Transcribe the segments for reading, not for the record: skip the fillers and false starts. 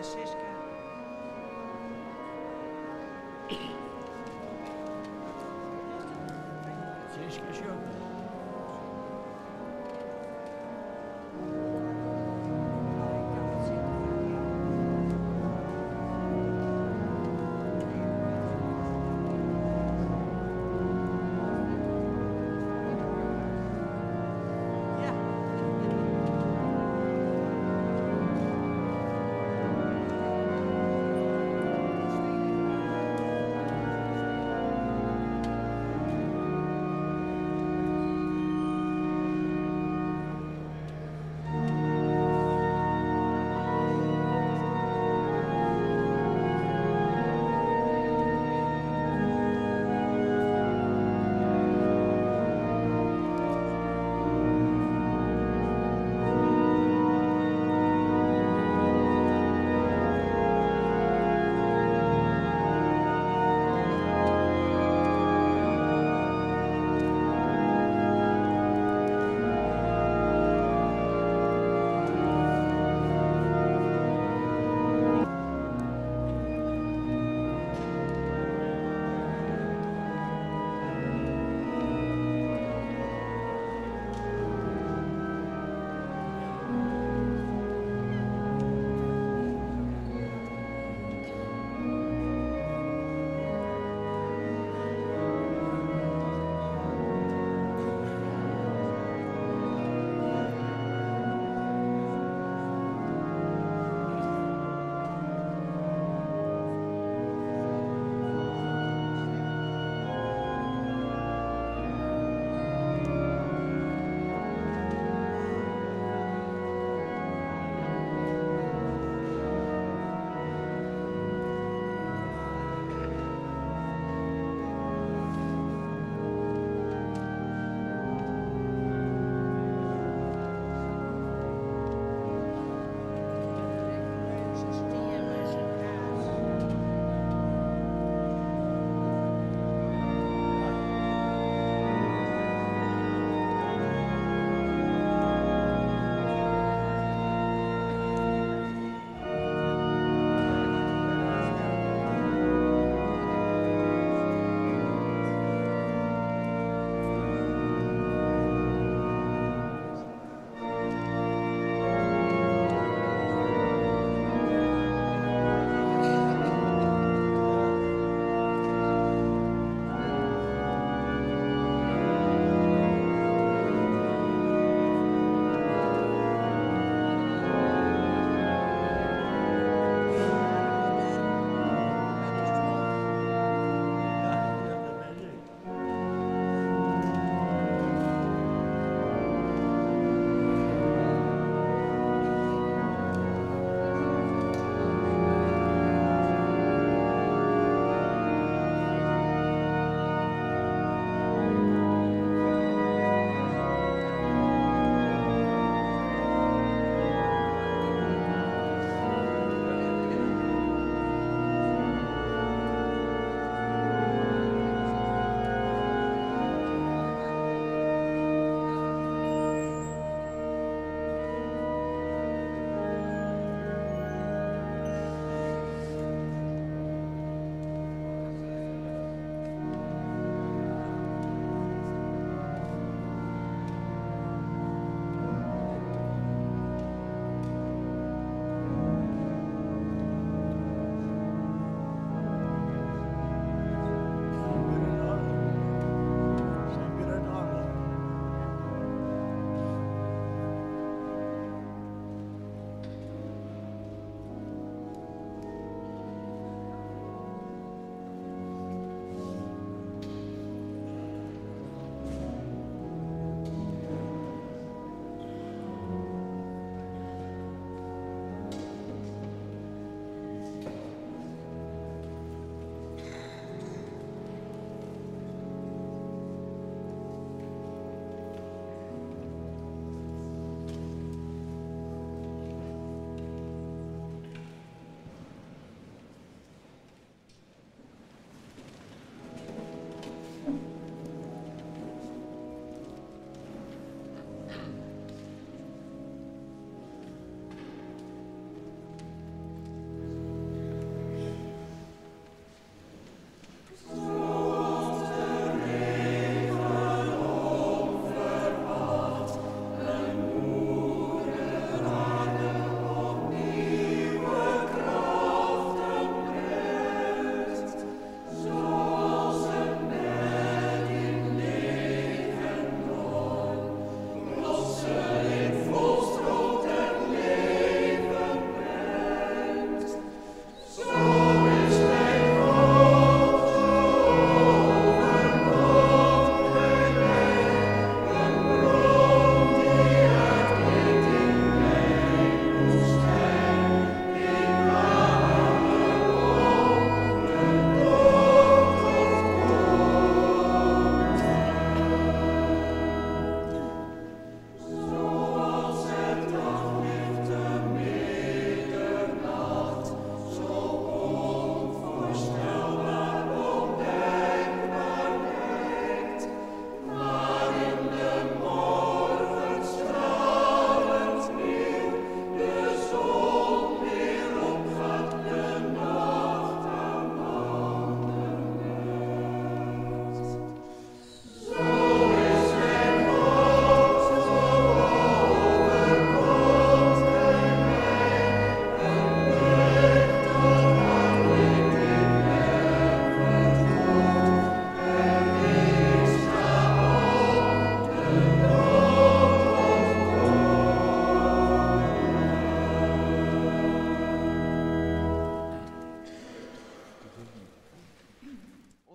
En Siska. Siska sjocht net. Ja.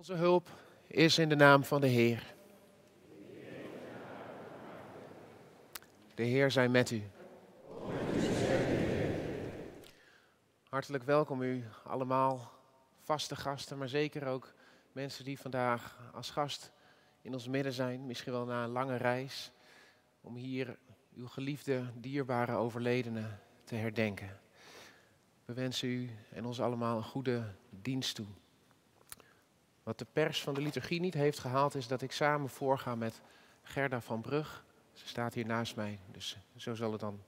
Onze hulp is in de naam van de Heer. De Heer zij met u. Hartelijk welkom u allemaal, vaste gasten, maar zeker ook mensen die vandaag als gast in ons midden zijn, misschien wel na een lange reis, om hier uw geliefde, dierbare overledene te herdenken. We wensen u en ons allemaal een goede dienst toe. Wat de pers van de liturgie niet heeft gehaald is dat ik samen voorga met Gerda van Brug. Ze staat hier naast mij, dus zo zal het dan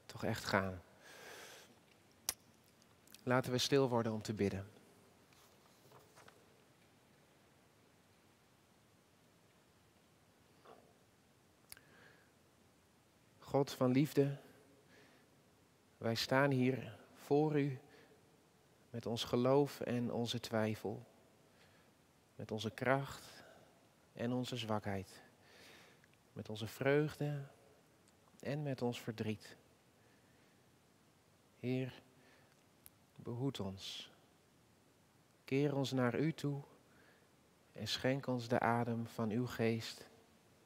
toch echt gaan. Laten we stil worden om te bidden. God van liefde, wij staan hier voor u met ons geloof en onze twijfel, met onze kracht en onze zwakheid, met onze vreugde en met ons verdriet. Heer, behoed ons. Keer ons naar u toe en schenk ons de adem van uw geest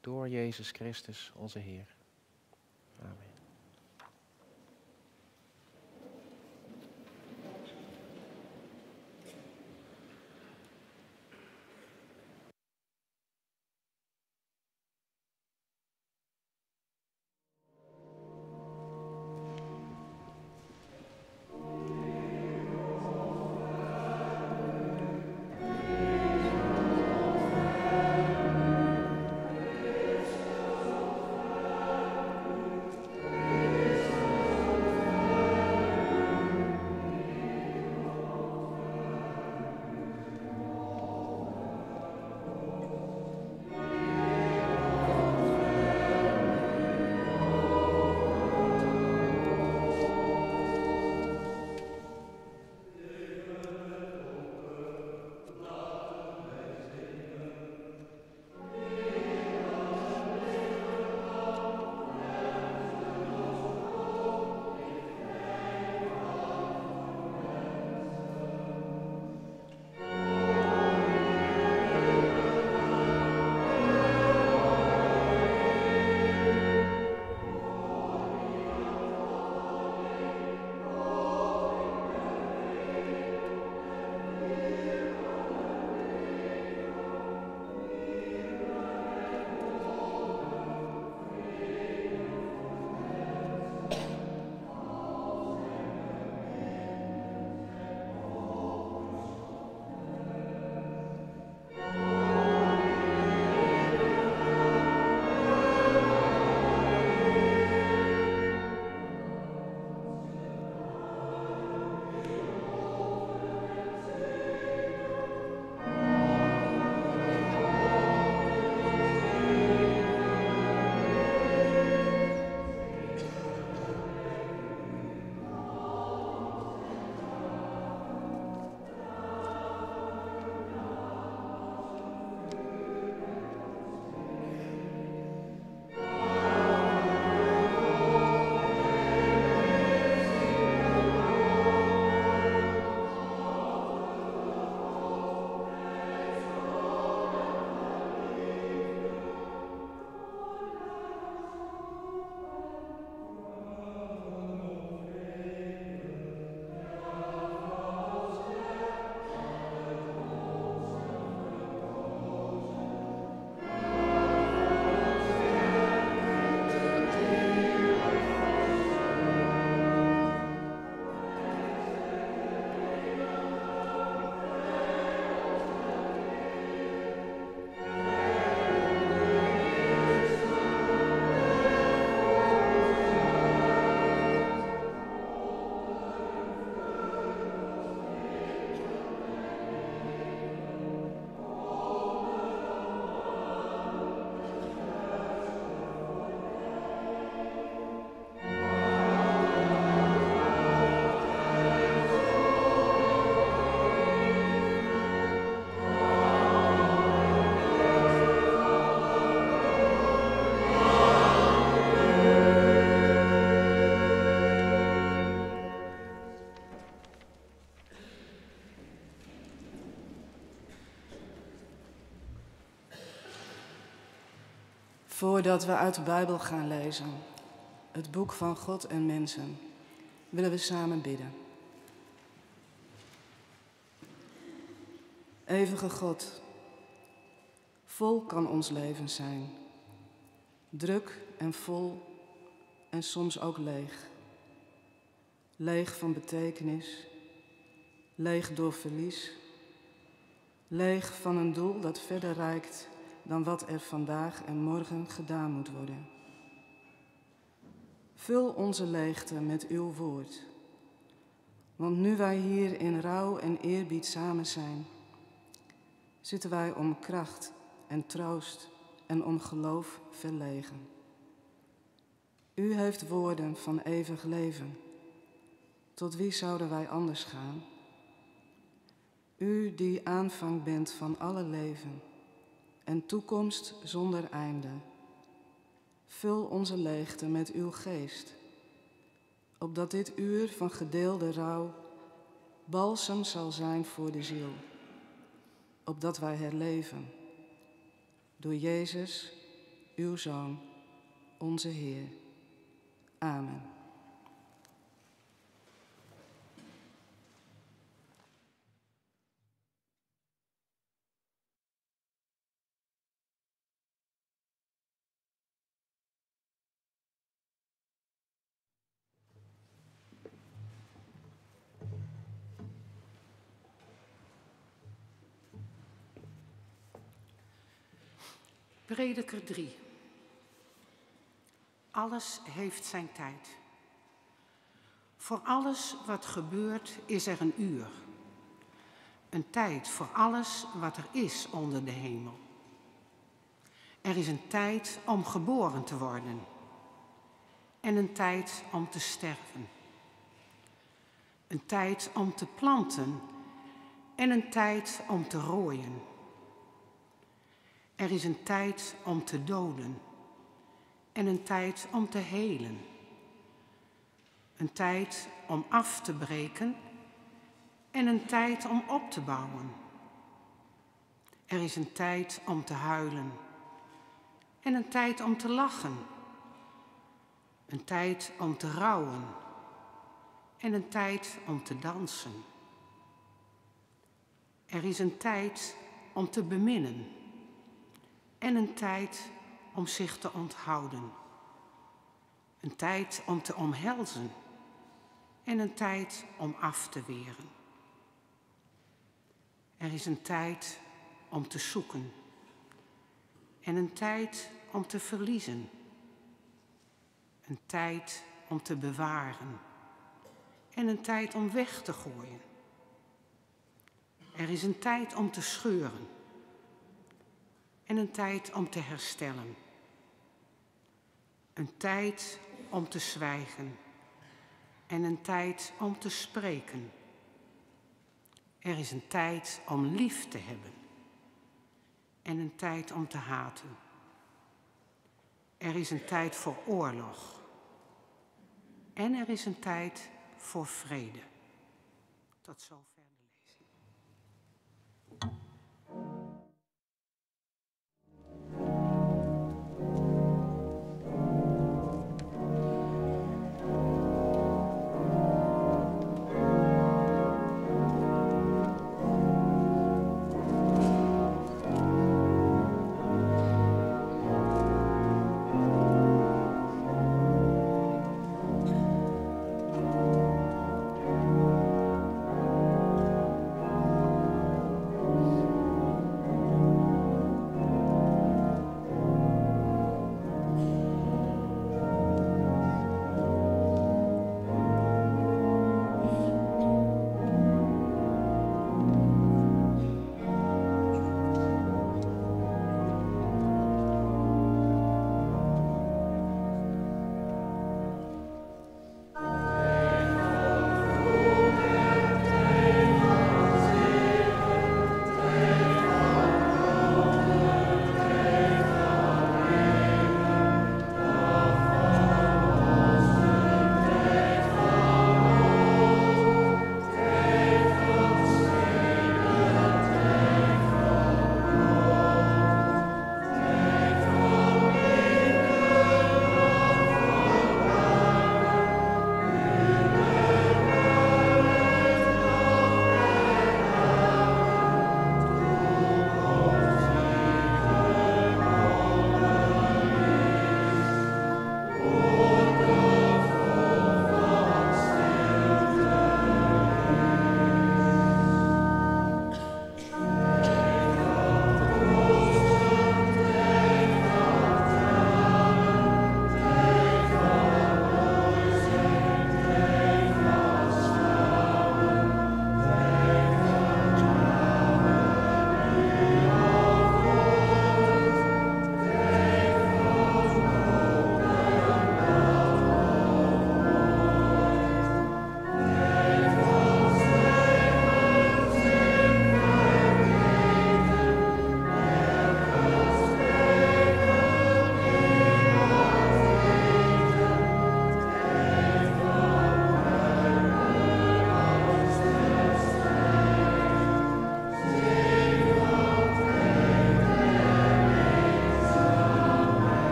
door Jezus Christus, onze Heer. Amen. Voordat we uit de Bijbel gaan lezen, het boek van God en mensen, willen we samen bidden. Eeuwige God, vol kan ons leven zijn. Druk en vol en soms ook leeg. Leeg van betekenis, leeg door verlies, leeg van een doel dat verder reikt dan wat er vandaag en morgen gedaan moet worden. Vul onze leegte met uw woord. Want nu wij hier in rouw en eerbied samen zijn, zitten wij om kracht en troost en om geloof verlegen. U heeft woorden van eeuwig leven. Tot wie zouden wij anders gaan? U die aanvang bent van alle leven en toekomst zonder einde. Vul onze leegte met uw geest, opdat dit uur van gedeelde rouw balsem zal zijn voor de ziel, opdat wij herleven. Door Jezus, uw Zoon, onze Heer. Amen. Prediker 3. Alles heeft zijn tijd. Voor alles wat gebeurt is er een uur. Een tijd voor alles wat er is onder de hemel. Er is een tijd om geboren te worden en een tijd om te sterven. Een tijd om te planten en een tijd om te rooien. Er is een tijd om te doden en een tijd om te helen. Een tijd om af te breken en een tijd om op te bouwen. Er is een tijd om te huilen en een tijd om te lachen. Een tijd om te rouwen en een tijd om te dansen. Er is een tijd om te beminnen en een tijd om zich te onthouden. Een tijd om te omhelzen en een tijd om af te weren. Er is een tijd om te zoeken en een tijd om te verliezen. Een tijd om te bewaren en een tijd om weg te gooien. Er is een tijd om te scheuren en een tijd om te herstellen. Een tijd om te zwijgen en een tijd om te spreken. Er is een tijd om lief te hebben en een tijd om te haten. Er is een tijd voor oorlog en er is een tijd voor vrede. Tot zover de lezing.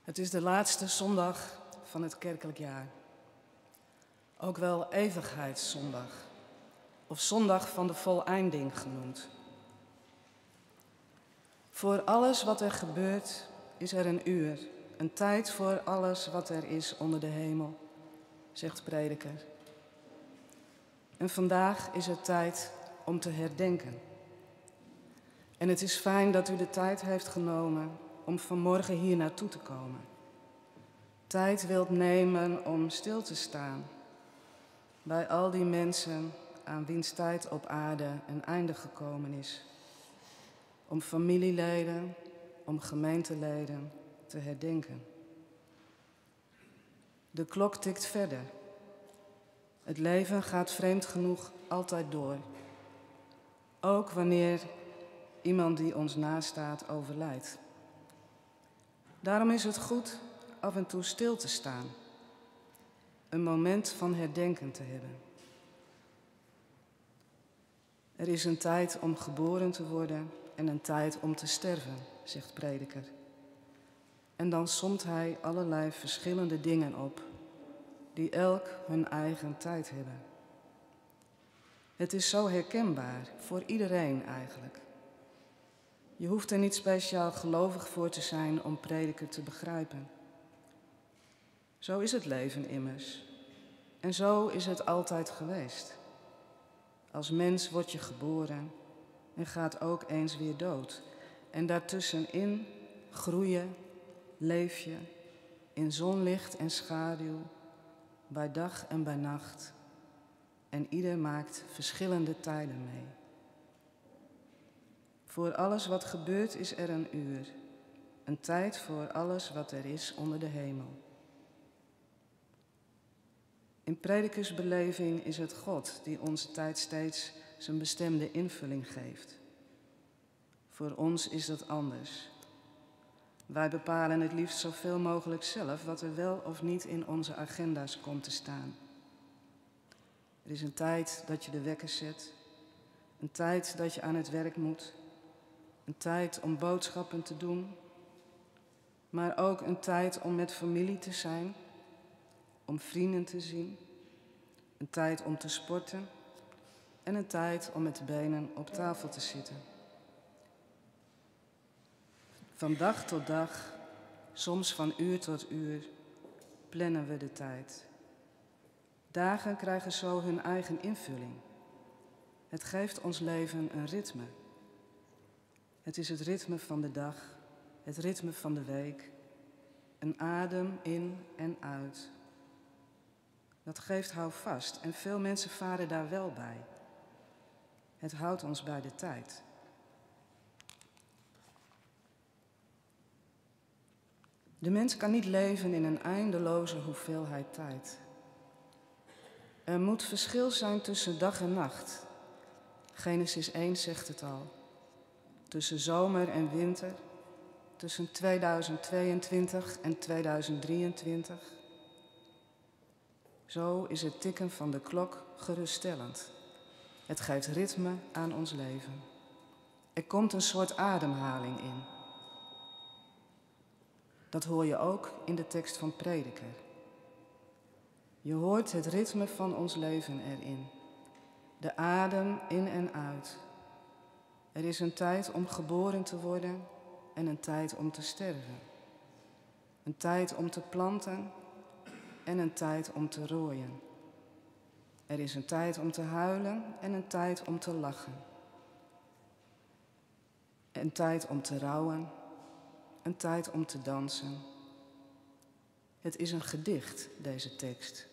Het is de laatste zondag van het kerkelijk jaar. Ook wel eeuwigheidszondag of zondag van de voleinding genoemd. Voor alles wat er gebeurt is er een uur, een tijd voor alles wat er is onder de hemel, zegt prediker. En vandaag is het tijd om te herdenken. En het is fijn dat u de tijd heeft genomen om vanmorgen hier naartoe te komen. Tijd wilt nemen om stil te staan bij al die mensen aan wiens tijd op aarde een einde gekomen is. Om familieleden, om gemeenteleden te herdenken. De klok tikt verder. Het leven gaat vreemd genoeg altijd door. Ook wanneer iemand die ons nastaat overlijdt. Daarom is het goed af en toe stil te staan. Een moment van herdenken te hebben. Er is een tijd om geboren te worden en een tijd om te sterven, zegt prediker. En dan somt hij allerlei verschillende dingen op, die elk hun eigen tijd hebben. Het is zo herkenbaar, voor iedereen eigenlijk. Je hoeft er niet speciaal gelovig voor te zijn om prediker te begrijpen. Zo is het leven immers. En zo is het altijd geweest. Als mens word je geboren en gaat ook eens weer dood. En daartussenin groei je, leef je, in zonlicht en schaduw, bij dag en bij nacht. En ieder maakt verschillende tijden mee. Voor alles wat gebeurt is er een uur, een tijd voor alles wat er is onder de hemel. In predikersbeleving is het God die onze tijd steeds zijn bestemde invulling geeft. Voor ons is dat anders. Wij bepalen het liefst zoveel mogelijk zelf wat er wel of niet in onze agenda's komt te staan. Er is een tijd dat je de wekker zet, een tijd dat je aan het werk moet, een tijd om boodschappen te doen, maar ook een tijd om met familie te zijn, om vrienden te zien, een tijd om te sporten en een tijd om met de benen op tafel te zitten. Van dag tot dag, soms van uur tot uur, plannen we de tijd. Dagen krijgen zo hun eigen invulling. Het geeft ons leven een ritme. Het is het ritme van de dag, het ritme van de week. Een adem in en uit. Dat geeft houvast en veel mensen varen daar wel bij. Het houdt ons bij de tijd. De mens kan niet leven in een eindeloze hoeveelheid tijd. Er moet verschil zijn tussen dag en nacht. Genesis 1 zegt het al. Tussen zomer en winter, tussen 2022 en 2023. Zo is het tikken van de klok geruststellend. Het geeft ritme aan ons leven. Er komt een soort ademhaling in. Dat hoor je ook in de tekst van Prediker. Je hoort het ritme van ons leven erin. De adem in en uit. Er is een tijd om geboren te worden en een tijd om te sterven. Een tijd om te planten en een tijd om te rooien. Er is een tijd om te huilen en een tijd om te lachen. Een tijd om te rouwen, een tijd om te dansen. Het is een gedicht, deze tekst.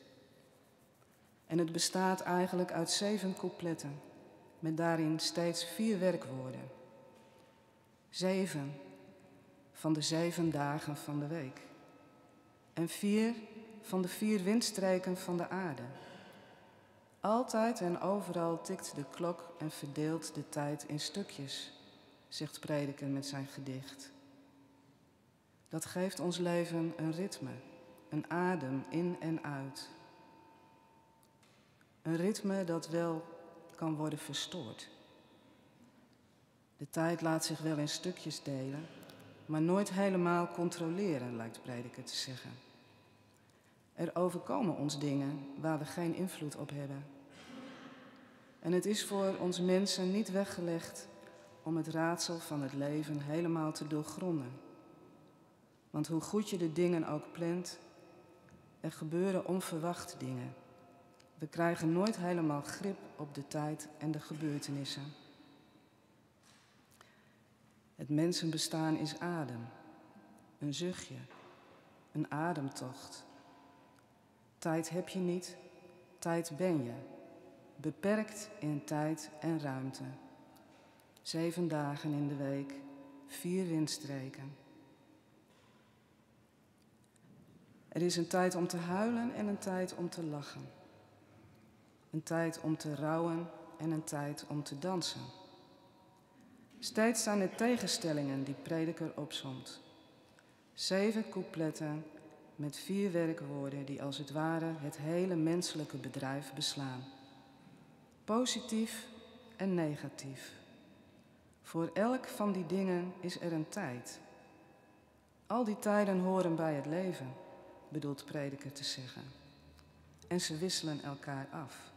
En het bestaat eigenlijk uit 7 coupletten, met daarin steeds 4 werkwoorden. 7 van de 7 dagen van de week. En 4 van de 4 windstreken van de aarde. Altijd en overal tikt de klok en verdeelt de tijd in stukjes, zegt Prediker met zijn gedicht. Dat geeft ons leven een ritme, een adem in en uit. Een ritme dat wel kan worden verstoord. De tijd laat zich wel in stukjes delen, Maar nooit helemaal controleren, lijkt Prediker te zeggen. Er overkomen ons dingen waar we geen invloed op hebben. En het is voor ons mensen niet weggelegd om het raadsel van het leven helemaal te doorgronden. Want hoe goed je de dingen ook plant, er gebeuren onverwachte dingen. We krijgen nooit helemaal grip op de tijd en de gebeurtenissen. Het mensenbestaan is adem, een zuchtje, een ademtocht. Tijd heb je niet, tijd ben je, beperkt in tijd en ruimte. 7 dagen in de week, 4 windstreken. Er is een tijd om te huilen en een tijd om te lachen. Een tijd om te rouwen en een tijd om te dansen. Steeds zijn het tegenstellingen die Prediker opsomt. 7 coupletten met 4 werkwoorden die als het ware het hele menselijke bedrijf beslaan. Positief en negatief. Voor elk van die dingen is er een tijd. Al die tijden horen bij het leven, bedoelt Prediker te zeggen. En ze wisselen elkaar af.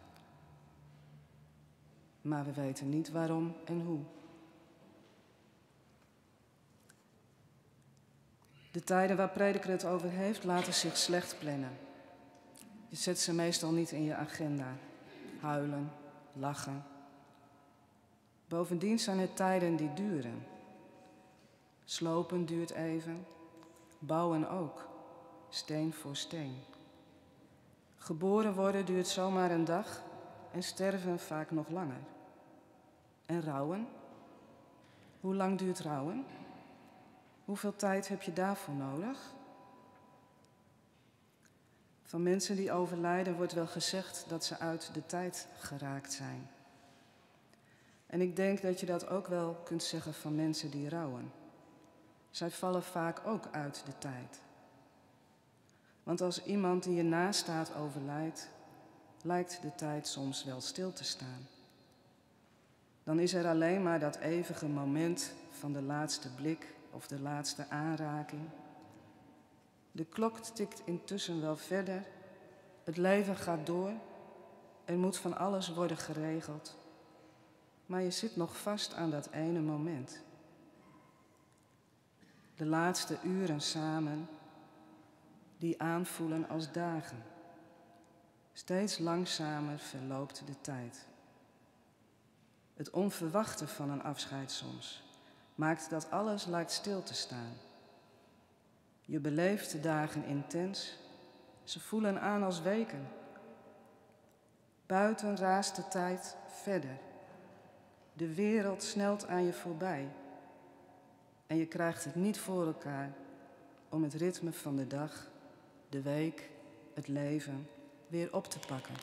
Maar we weten niet waarom en hoe. De tijden waar Prediker het over heeft, laten zich slecht plannen. Je zet ze meestal niet in je agenda. Huilen, lachen. Bovendien zijn het tijden die duren. Slopen duurt even, bouwen ook, steen voor steen. Geboren worden duurt zomaar een dag en sterven vaak nog langer. En rouwen? Hoe lang duurt rouwen? Hoeveel tijd heb je daarvoor nodig? Van mensen die overlijden wordt wel gezegd dat ze uit de tijd geraakt zijn. En ik denk dat je dat ook wel kunt zeggen van mensen die rouwen. Zij vallen vaak ook uit de tijd. Want als iemand die je nastaat overlijdt, lijkt de tijd soms wel stil te staan. Dan is er alleen maar dat eeuwige moment van de laatste blik of de laatste aanraking. De klok tikt intussen wel verder, het leven gaat door, er moet van alles worden geregeld. Maar je zit nog vast aan dat ene moment. De laatste uren samen, die aanvoelen als dagen. Steeds langzamer verloopt de tijd. Het onverwachte van een afscheid soms maakt dat alles lijkt stil te staan. Je beleeft de dagen intens, ze voelen aan als weken. Buiten raast de tijd verder. De wereld snelt aan je voorbij. En je krijgt het niet voor elkaar om het ritme van de dag, de week, het leven weer op te pakken.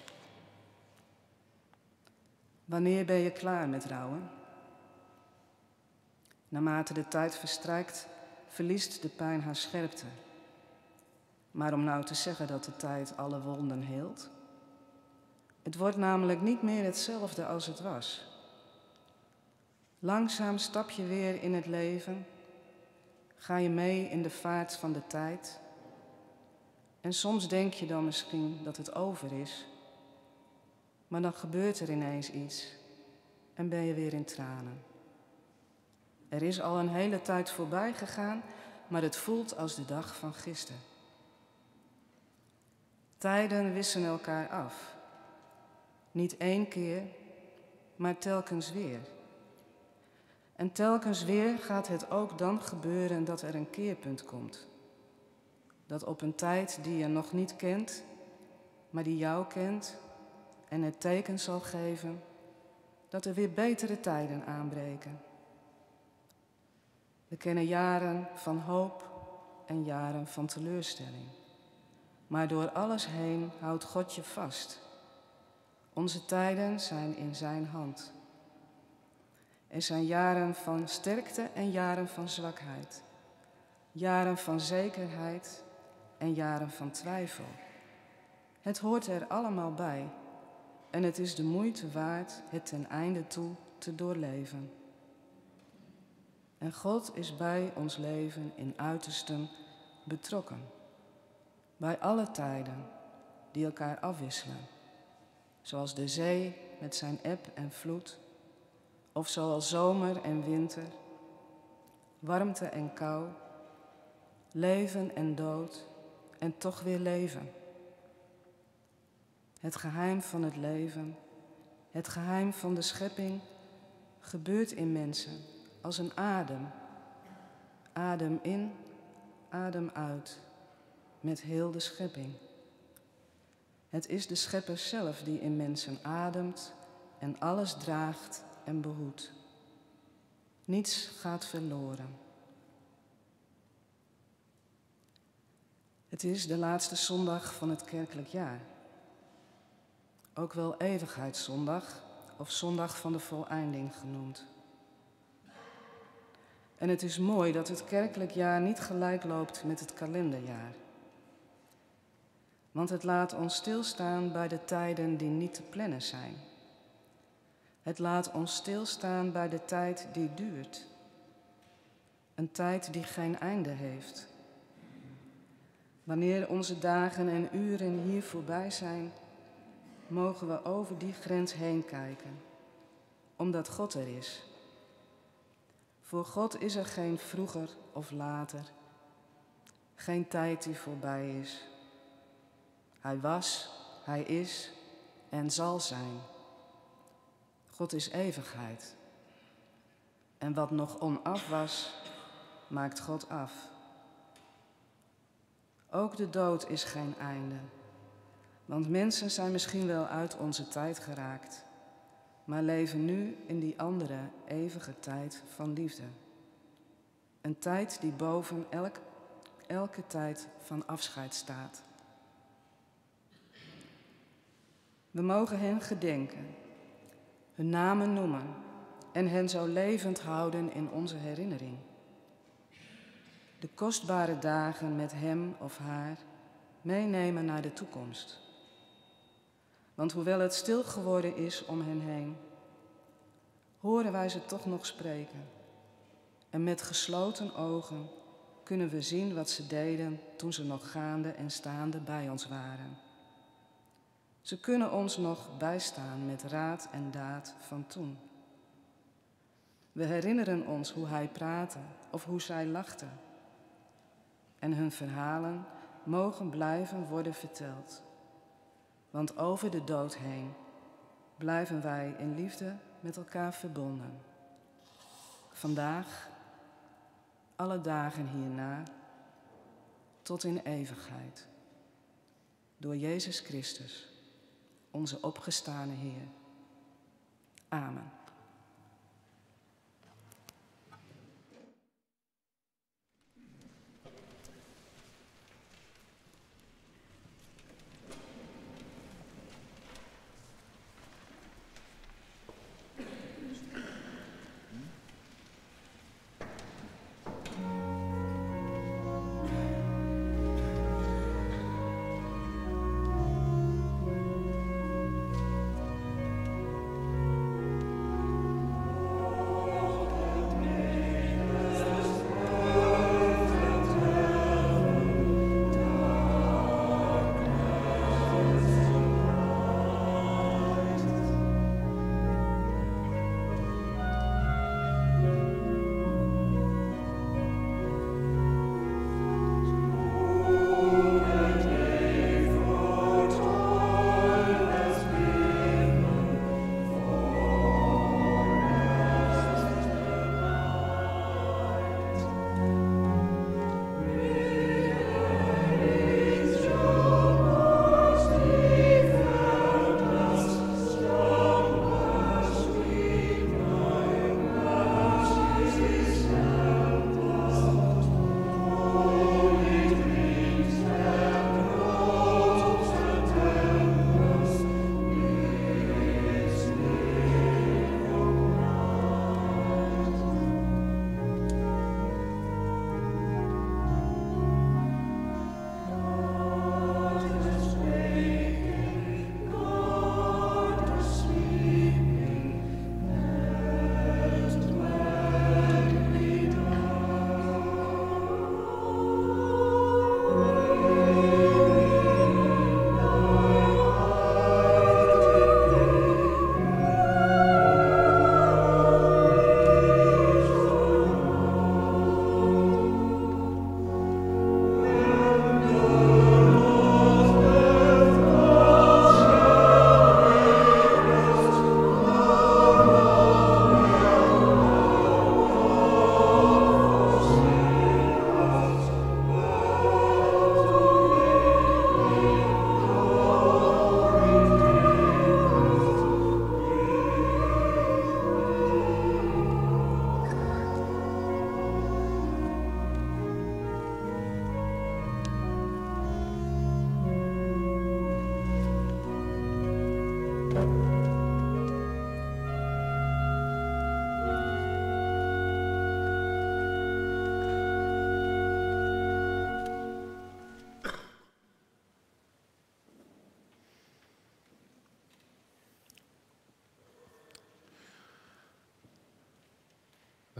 Wanneer ben je klaar met rouwen? Naarmate de tijd verstrijkt, verliest de pijn haar scherpte. Maar om nou te zeggen dat de tijd alle wonden heelt? Het wordt namelijk niet meer hetzelfde als het was. Langzaam stap je weer in het leven, ga je mee in de vaart van de tijd. En soms denk je dan misschien dat het over is, maar dan gebeurt er ineens iets en ben je weer in tranen. Er is al een hele tijd voorbij gegaan, maar het voelt als de dag van gisteren. Tijden wisselen elkaar af. Niet één keer, maar telkens weer. En telkens weer gaat het ook dan gebeuren dat er een keerpunt komt. Dat op een tijd die je nog niet kent, maar die jou kent en het teken zal geven dat er weer betere tijden aanbreken. We kennen jaren van hoop en jaren van teleurstelling. Maar door alles heen houdt God je vast. Onze tijden zijn in zijn hand. Er zijn jaren van sterkte en jaren van zwakheid. Jaren van zekerheid en jaren van twijfel. Het hoort er allemaal bij en het is de moeite waard het ten einde toe te doorleven. En God is bij ons leven in uitersten betrokken. Bij alle tijden die elkaar afwisselen. Zoals de zee met zijn eb en vloed, of zoals zomer en winter, warmte en kou, leven en dood en toch weer leven. Het geheim van het leven, het geheim van de schepping gebeurt in mensen als een adem. Adem in, adem uit, met heel de schepping. Het is de schepper zelf die in mensen ademt en alles draagt en behoedt. Niets gaat verloren. Het is de laatste zondag van het kerkelijk jaar. Ook wel eeuwigheidszondag of zondag van de voleinding genoemd. En het is mooi dat het kerkelijk jaar niet gelijk loopt met het kalenderjaar. Want het laat ons stilstaan bij de tijden die niet te plannen zijn. Het laat ons stilstaan bij de tijd die duurt. Een tijd die geen einde heeft. Wanneer onze dagen en uren hier voorbij zijn, mogen we over die grens heen kijken, omdat God er is. Voor God is er geen vroeger of later, geen tijd die voorbij is. Hij was, hij is en zal zijn. God is eeuwigheid. En wat nog onaf was, maakt God af. Ook de dood is geen einde. Want mensen zijn misschien wel uit onze tijd geraakt, maar leven nu in die andere eeuwige tijd van liefde. Een tijd die boven elke tijd van afscheid staat. We mogen hen gedenken, hun namen noemen en hen zo levend houden in onze herinnering. De kostbare dagen met hem of haar meenemen naar de toekomst. Want hoewel het stil geworden is om hen heen, horen wij ze toch nog spreken. En met gesloten ogen kunnen we zien wat ze deden toen ze nog gaande en staande bij ons waren. Ze kunnen ons nog bijstaan met raad en daad van toen. We herinneren ons hoe hij praatte of hoe zij lachte. En hun verhalen mogen blijven worden verteld. Want over de dood heen blijven wij in liefde met elkaar verbonden. Vandaag, alle dagen hierna, tot in eeuwigheid. Door Jezus Christus, onze opgestane Heer. Amen.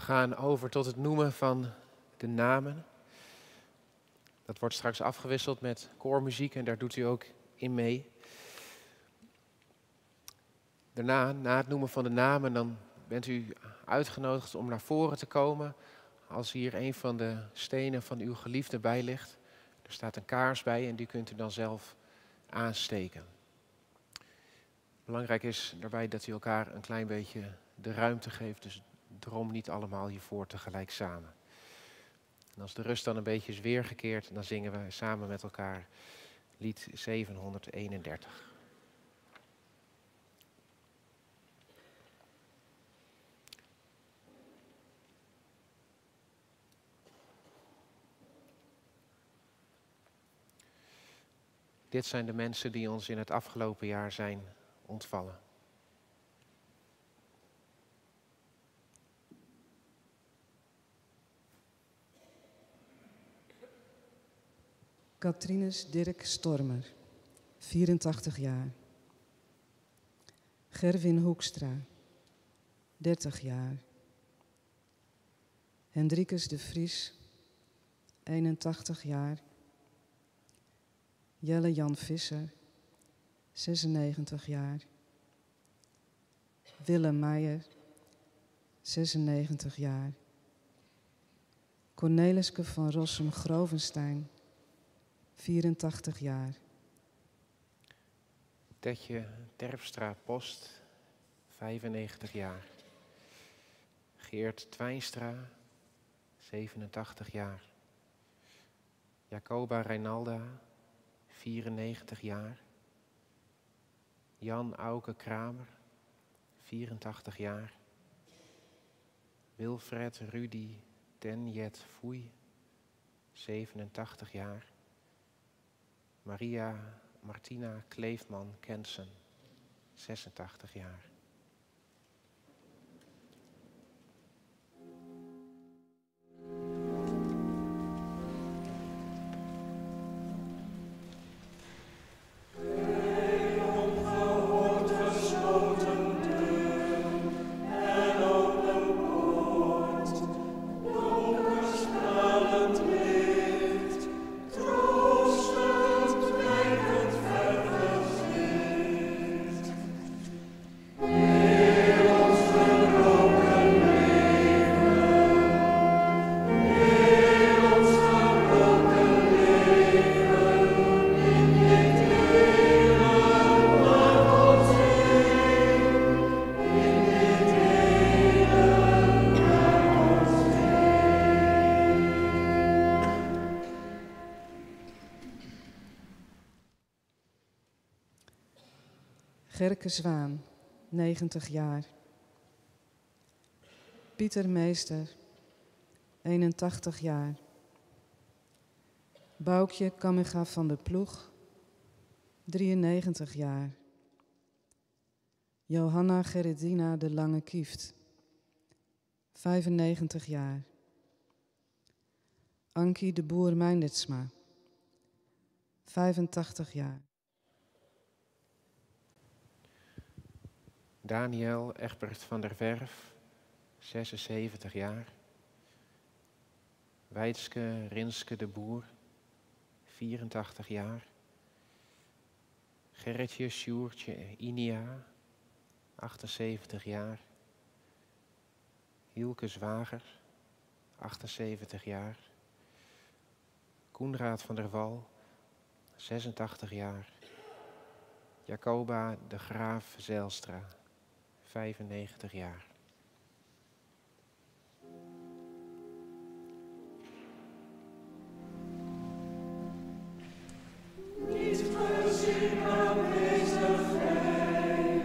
gaan over tot het noemen van de namen. Dat wordt straks afgewisseld met koormuziek en daar doet u ook in mee. Daarna, na het noemen van de namen, dan bent u uitgenodigd om naar voren te komen als hier een van de stenen van uw geliefde bij ligt. Er staat een kaars bij en die kunt u dan zelf aansteken. Belangrijk is daarbij dat u elkaar een klein beetje de ruimte geeft, dus drom niet allemaal hiervoor tegelijk samen. En als de rust dan een beetje is weergekeerd, dan zingen we samen met elkaar lied 731. Dit zijn de mensen die ons in het afgelopen jaar zijn ontvallen. Catrinus Dirk Stormer, 84 jaar. Gerwin Hoekstra, 30 jaar. Hendrikus de Vries, 81 jaar. Jelle Jan Visser, 96 jaar. Willem Meijer, 96 jaar. Corneliske van Rossum Grovenstein, 84 jaar. Tetje Terpstra Post, 95 jaar. Geert Twijnstra, 87 jaar. Jacoba Reinalda, 94 jaar. Jan Auke Kramer, 84 jaar. Wilfred Rudy Tenjet Foei, 87 jaar. Maria Martina Kleefman Kensen, 86 jaar. Gerke Zwaan, 90 jaar. Pieter Meester, 81 jaar. Boukje Kamminga van der Ploeg, 93 jaar. Johanna Gerritdina de Lange Kieft, 95 jaar. Ankie de Boer Meindertsma, 85 jaar. Daniel Egbert van der Werf, 76 jaar. Weidske Rinske de Boer, 84 jaar. Gerritje Sjoertje Inia, 78 jaar. Hielke Zwager, 78 jaar. Koenraad van der Wal, 86 jaar. Jacoba de Graaf Zijlstra, 95 jaar. Niet gezien aanwezig gij,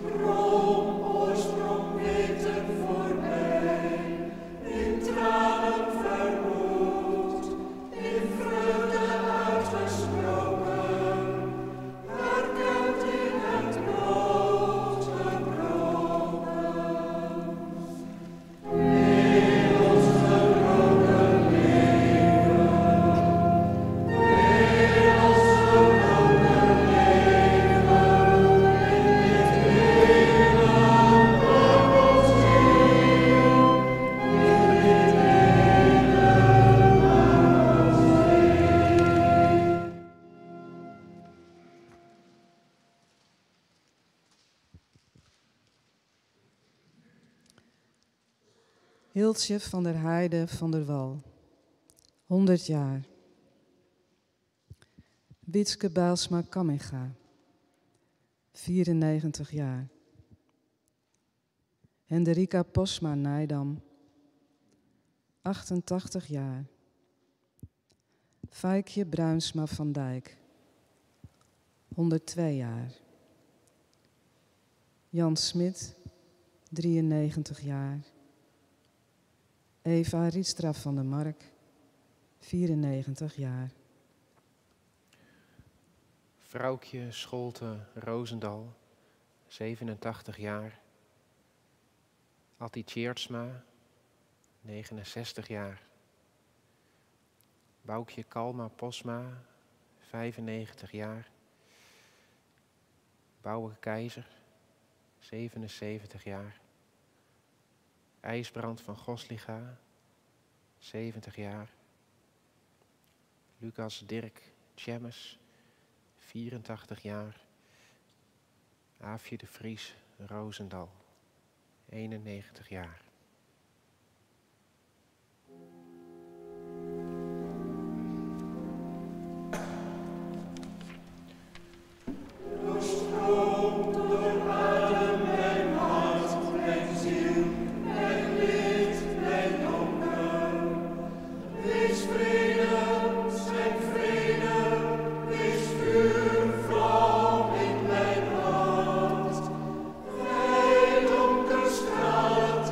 bron, oorsprong, weten voorbij, in tranen verwoed, in vreugde uitgesproken, herkend in het brood gebroken. Hiltsje van der Heide van der Wal, 100 jaar. Wietske Bijlsma Kamminga, 94 jaar. Henderika Posma Nijdam, 88 jaar. Feikje Bruinsma van Dijk, 102 jaar. Jan Smit, 93 jaar. Eva Rietstra van der Mark, 94 jaar. Vrouwtje Scholte Roosendal, 87 jaar. Attie Tjeerdsma, 69 jaar. Boukje Kalma Posma, 95 jaar. Bouwe Keizer, 77 jaar. IJsbrand van Gosliga, 70 jaar. Lucas Dirk Tjemmes, 84 jaar. Aafje de Vries Roosendal, 91 jaar. Doorstroom door adem mijn hart, mijn ziel, mijn licht, mijn donker. Wees vrede, schenk vrede, wees vuur, vlam in mijn hart. Gij donker straalt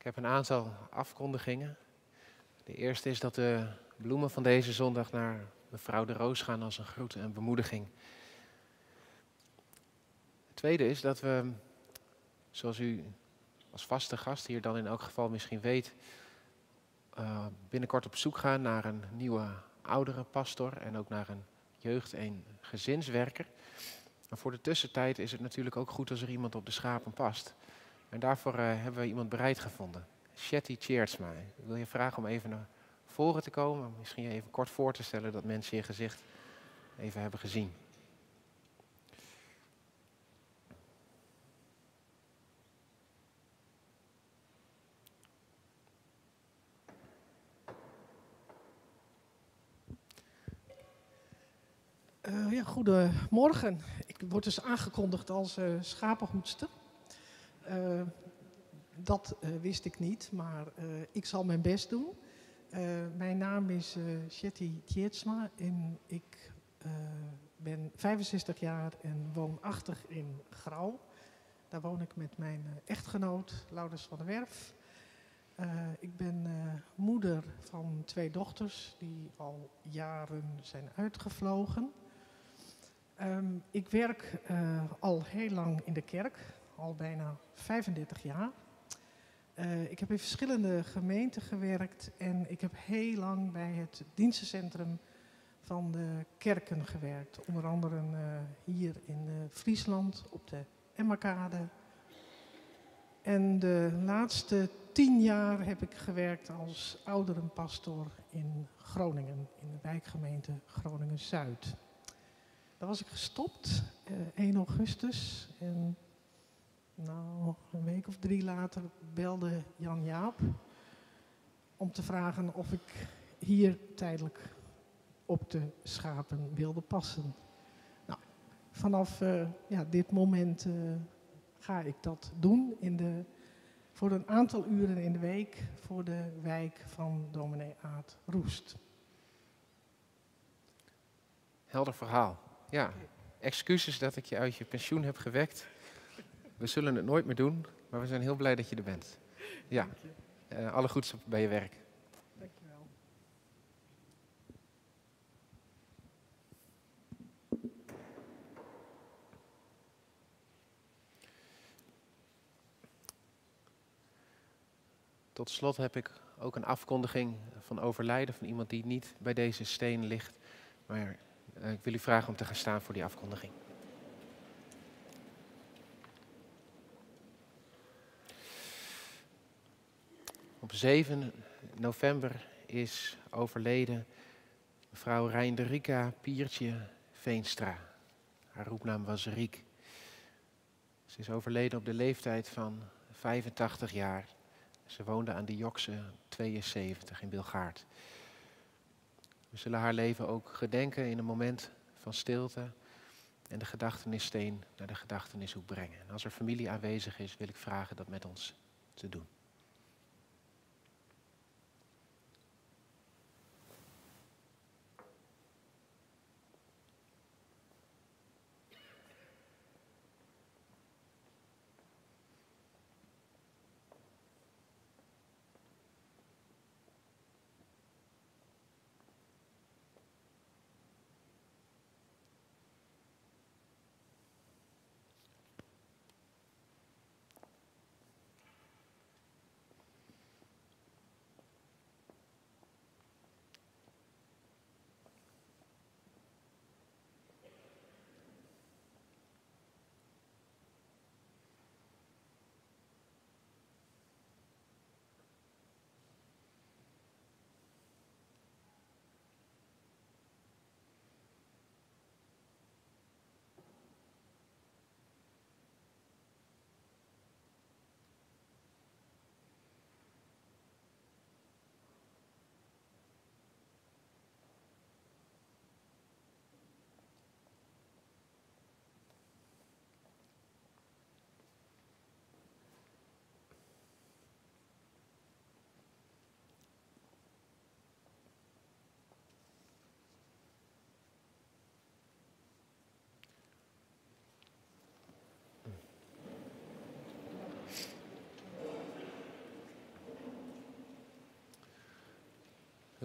Ik heb een aantal afkondigingen. De eerste is dat de bloemen van deze zondag naar mevrouw de Roos gaan als een groet en bemoediging. Het tweede is dat we, zoals u als vaste gast hier dan in elk geval misschien weet, binnenkort op zoek gaan naar een nieuwe oudere pastor en ook naar een jeugd- en gezinswerker. Maar voor de tussentijd is het natuurlijk ook goed als er iemand op de schapen past. En daarvoor hebben we iemand bereid gevonden. Shetty Tjeerdsma. Ik wil je vragen om even naar voren te komen. Misschien je even kort voor te stellen dat mensen je gezicht even hebben gezien. Ja, goedemorgen. Ik word dus aangekondigd als schapenhoedster. Dat wist ik niet, maar ik zal mijn best doen. Mijn naam is Shetty Tjeerdsma en ik ben 65 jaar en woonachtig in Grou. Daar woon ik met mijn echtgenoot, Laurens van der Werf. Ik ben moeder van 2 dochters die al jaren zijn uitgevlogen. Ik werk al heel lang in de kerk, al bijna 35 jaar. Ik heb in verschillende gemeenten gewerkt en ik heb heel lang bij het dienstencentrum van de kerken gewerkt. Onder andere hier in Friesland op de Emmakade. En de laatste 10 jaar heb ik gewerkt als ouderenpastoor in Groningen, in de wijkgemeente Groningen-Zuid. Daar was ik gestopt, 1 augustus. En een week of 3 later belde Jan Jaap om te vragen of ik hier tijdelijk op de schapen wilde passen. Nou, vanaf dit moment ga ik dat doen voor een aantal uren in de week voor de wijk van dominee Aad Roest. Helder verhaal. Ja, excuses dat ik je uit je pensioen heb gewekt. We zullen het nooit meer doen, maar we zijn heel blij dat je er bent. Ja, alle goeds bij je werk. Dankjewel. Tot slot heb ik ook een afkondiging van overlijden van iemand die niet bij deze steen ligt. Maar ik wil u vragen om te gaan staan voor die afkondiging. Op 7 november is overleden mevrouw Reinderika Piertje Veenstra. Haar roepnaam was Riek. Ze is overleden op de leeftijd van 85 jaar. Ze woonde aan de Jokse 72 in Bilgaard. We zullen haar leven ook gedenken in een moment van stilte en de gedachtenissteen naar de gedachtenishoek brengen. En als er familie aanwezig is, wil ik vragen dat met ons te doen.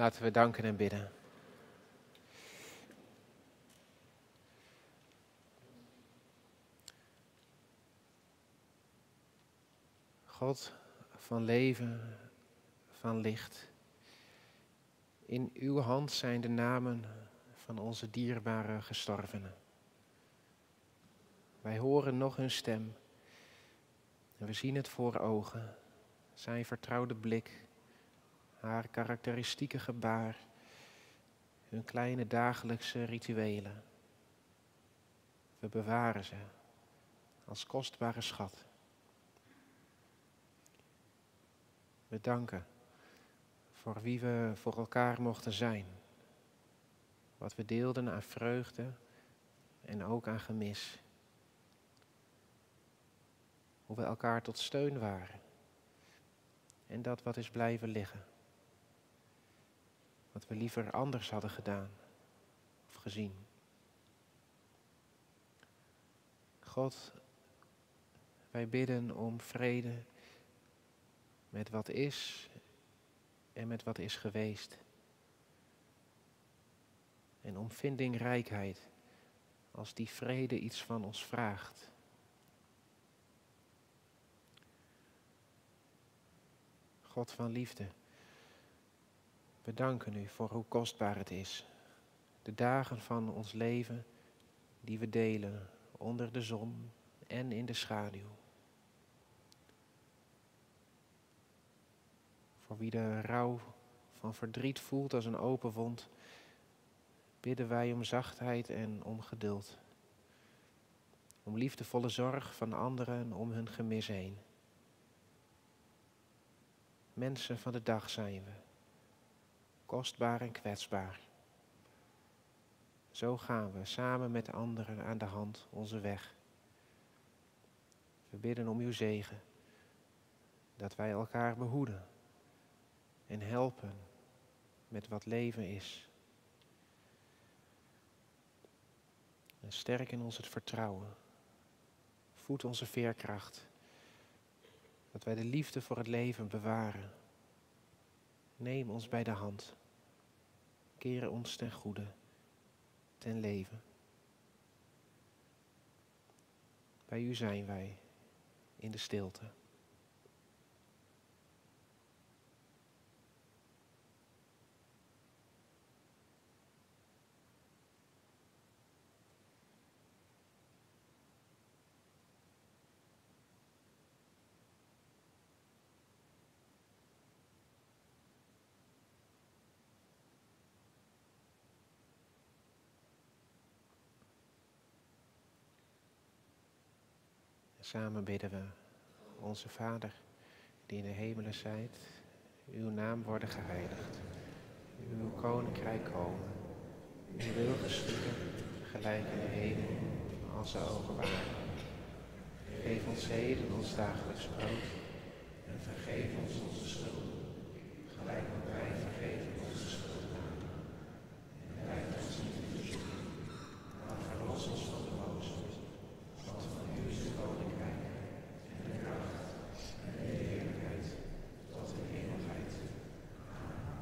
Laten we danken en bidden. God van leven, van licht. In uw hand zijn de namen van onze dierbare gestorvenen. Wij horen nog hun stem en we zien het voor ogen, zijn vertrouwde blik, haar karakteristieke gebaar, hun kleine dagelijkse rituelen. We bewaren ze als kostbare schat. We danken voor wie we voor elkaar mochten zijn. Wat we deelden aan vreugde en ook aan gemis. Hoe we elkaar tot steun waren. En dat wat is blijven liggen. Wat we liever anders hadden gedaan of gezien. God, wij bidden om vrede met wat is en met wat is geweest. En om vindingrijkheid als die vrede iets van ons vraagt. God van liefde, we danken u voor hoe kostbaar het is. De dagen van ons leven die we delen onder de zon en in de schaduw. Voor wie de rouw van verdriet voelt als een open wond, bidden wij om zachtheid en om geduld. Om liefdevolle zorg van anderen om hun gemis heen. Mensen van de dag zijn we, kostbaar en kwetsbaar. Zo gaan we samen met anderen aan de hand onze weg. We bidden om uw zegen, dat wij elkaar behoeden en helpen met wat leven is. En sterk in ons het vertrouwen. Voed onze veerkracht. Dat wij de liefde voor het leven bewaren. Neem ons bij de hand. Keer ons ten goede, ten leven. Bij u zijn wij in de stilte. Samen bidden we, onze Vader, die in de hemelen zijt, uw naam worden geheiligd, uw koninkrijk komen, uw wil geschieden, gelijk in de hemel als ook op aarde. Geef ons heden ons dagelijks brood en vergeef ons onze schulden, gelijk ook wij vergeven onze schuldenaren. En leid ons niet in verzoeking, maar verlos ons van de boze. Want van u is het koninkrijk en de kracht en de heerlijkheid tot in eeuwigheid. Amen.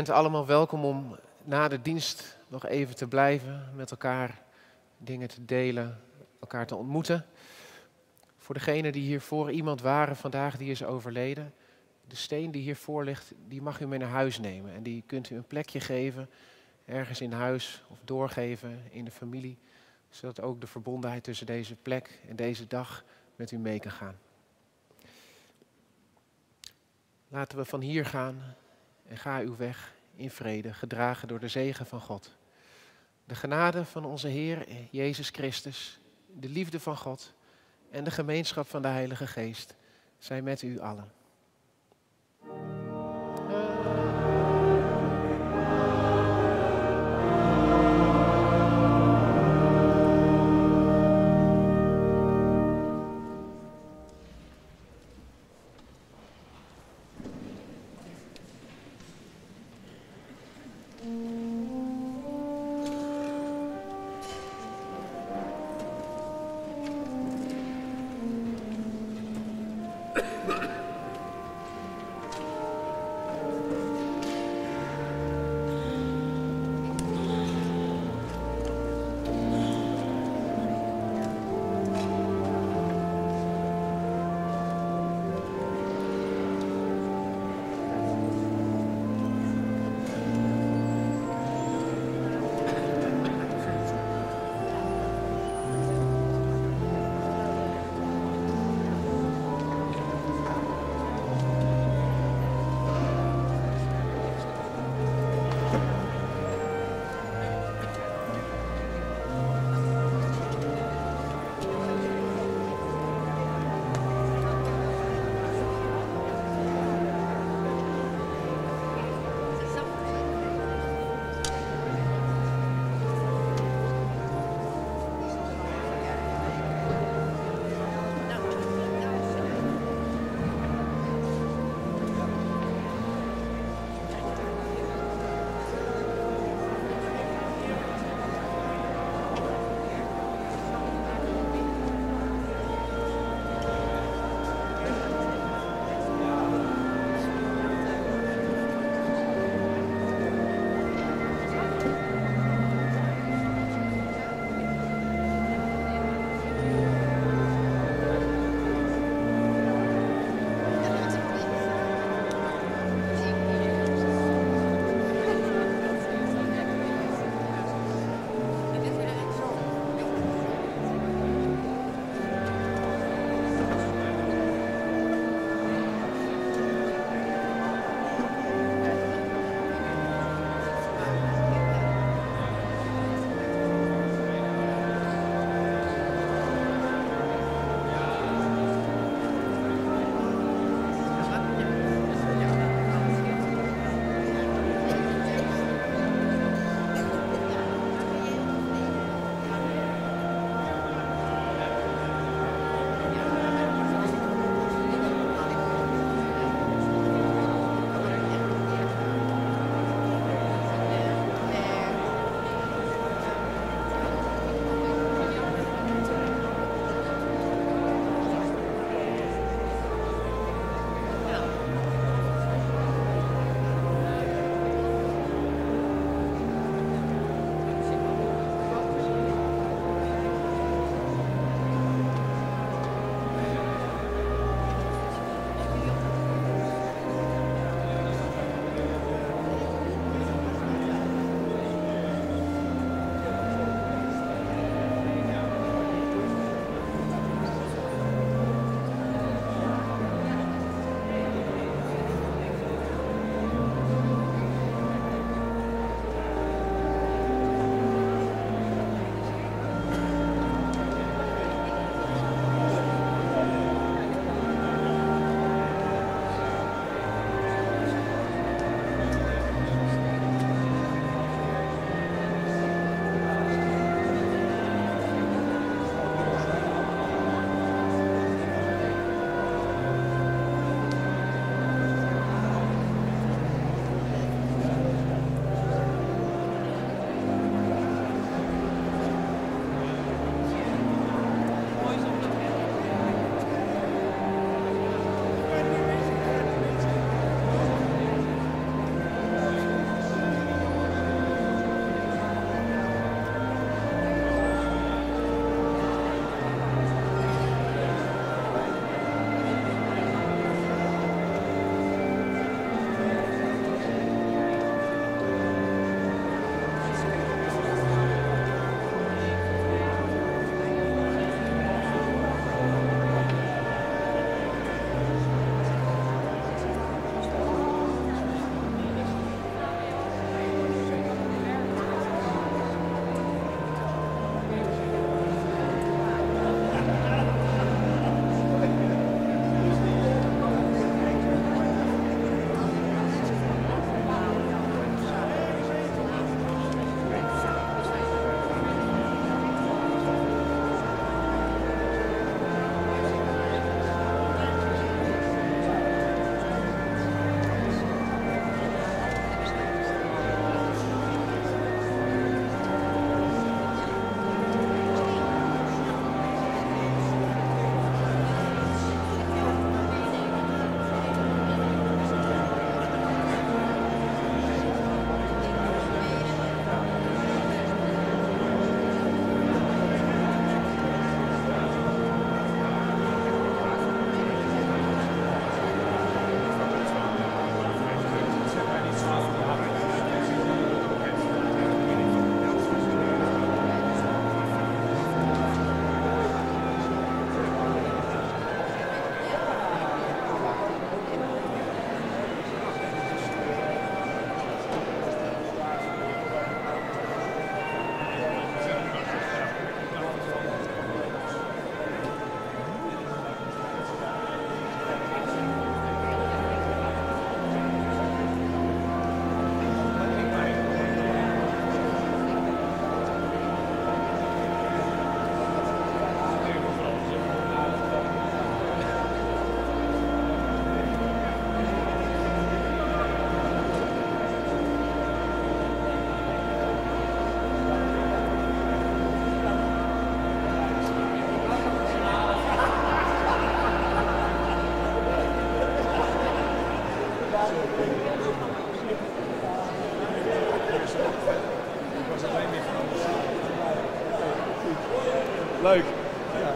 bent allemaal welkom om na de dienst nog even te blijven, met elkaar dingen te delen, elkaar te ontmoeten. Voor degenen die hier voor iemand waren vandaag die is overleden, de steen die hiervoor ligt, die mag u mee naar huis nemen. En die kunt u een plekje geven, ergens in huis of doorgeven in de familie, zodat ook de verbondenheid tussen deze plek en deze dag met u mee kan gaan. Laten we van hier gaan en ga uw weg in vrede, gedragen door de zegen van God. De genade van onze Heer Jezus Christus, de liefde van God en de gemeenschap van de Heilige Geest zijn met u allen. Leuk. Ja.